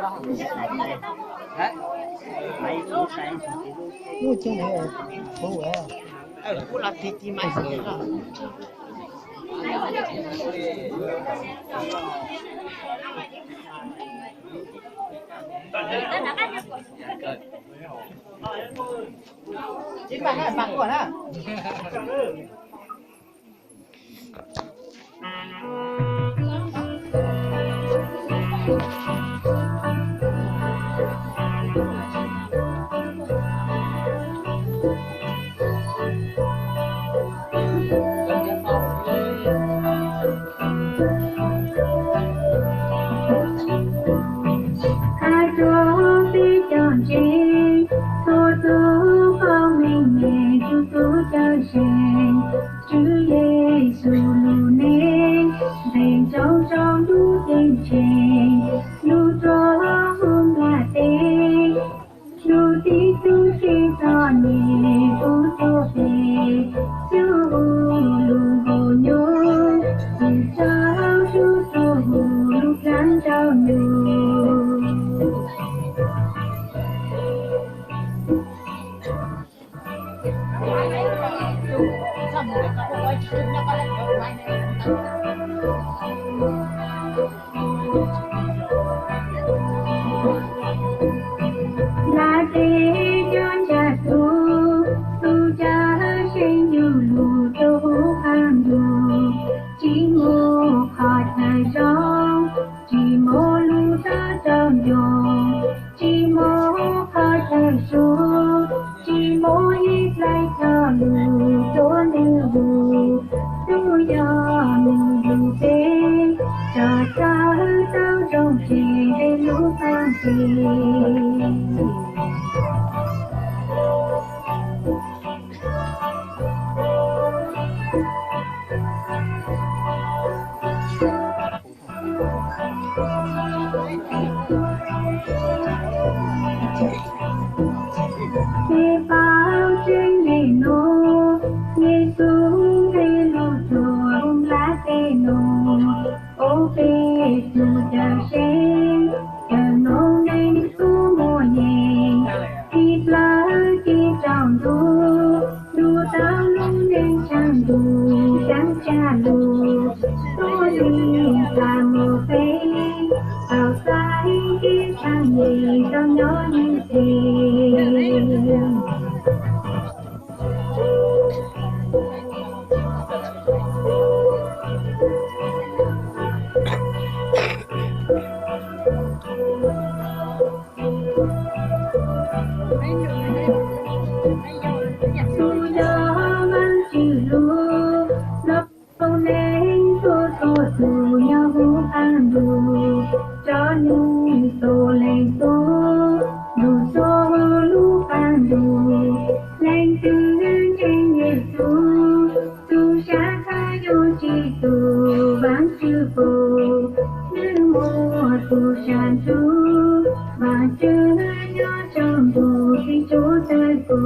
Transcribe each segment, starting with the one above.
Hais rau peb cov ntseeg, txhua tus qhov meej mem tus tub cawm seej, Tswv Yexus lub neej nqis ntsoo rau ntuj ceeb tsheej, lub tuam hu nplas teb, lub tib tug cev txom nyem pub rau peb, lub hu lub nqus nyuj, txwv rau tub tuag hu lub kab nrauj nyuj. Nplaj teb nyob ntshav txhua, tus cawm seej yug lug rau hauv qab ntuj, tsis muaj qhov chaw zoo, tsis muaj lub teb chaws ncoo, tsis muaj qhov chaw so, tsis muaj ib nplai chaw lug tuav nws hu, tub yog nws lug teb, tso tawm tau zoo tseg peb lub qab ntse. Peb paub tseeb le nuav, Yexus nqe lug tuag nplaj teb nuav, ua peb tug cawm seej, cawm noog neeg tub muaj yees, txhij plawg cev rau ntuj, lug tau lub neej tshaaj ntuj xyaa tsa lug, tuab li txaj muag peb, tau xaiv kev tshaaj yees tau nyob ywj teg. Tug yog Vaajtswv lug, noog neeg txhua txhua tug nyob huv qaab ntuj, tso nwg txhua leej tub lug rua huv lub qaab ntuj. Leej twg ntseeg Yexus, tug sam khav yuav tsi tug Vaajtswv pum. Nwg muaj tug sam ntsuj, Vaajtswv nyob rua ntuj txhij sub tawg pum.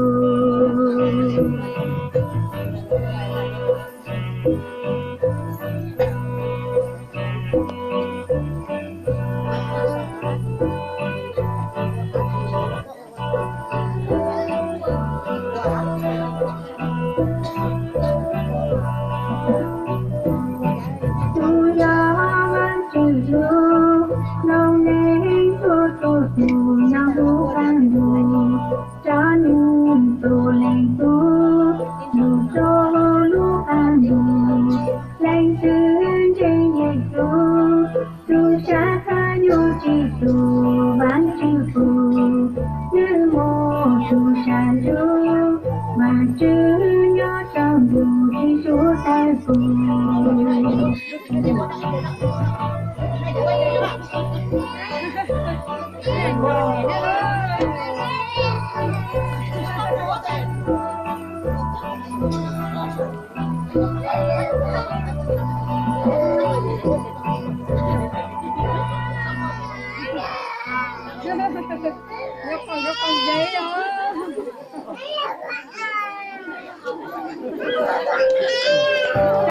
Tug yog Vaajtswv lug, noog neeg txhua txhua tug nyob huv qaab ntuj, tso nwg txhua leej tub lug rua huv lub qaab ntuj. Leej twg ntseeg Yexus, tug sam khav yuav tsi tug Vaajtswv pum. Nwg muaj tug sam ntsuj, Vaajtswv nyob rua ntuj txhij sub tawg pum.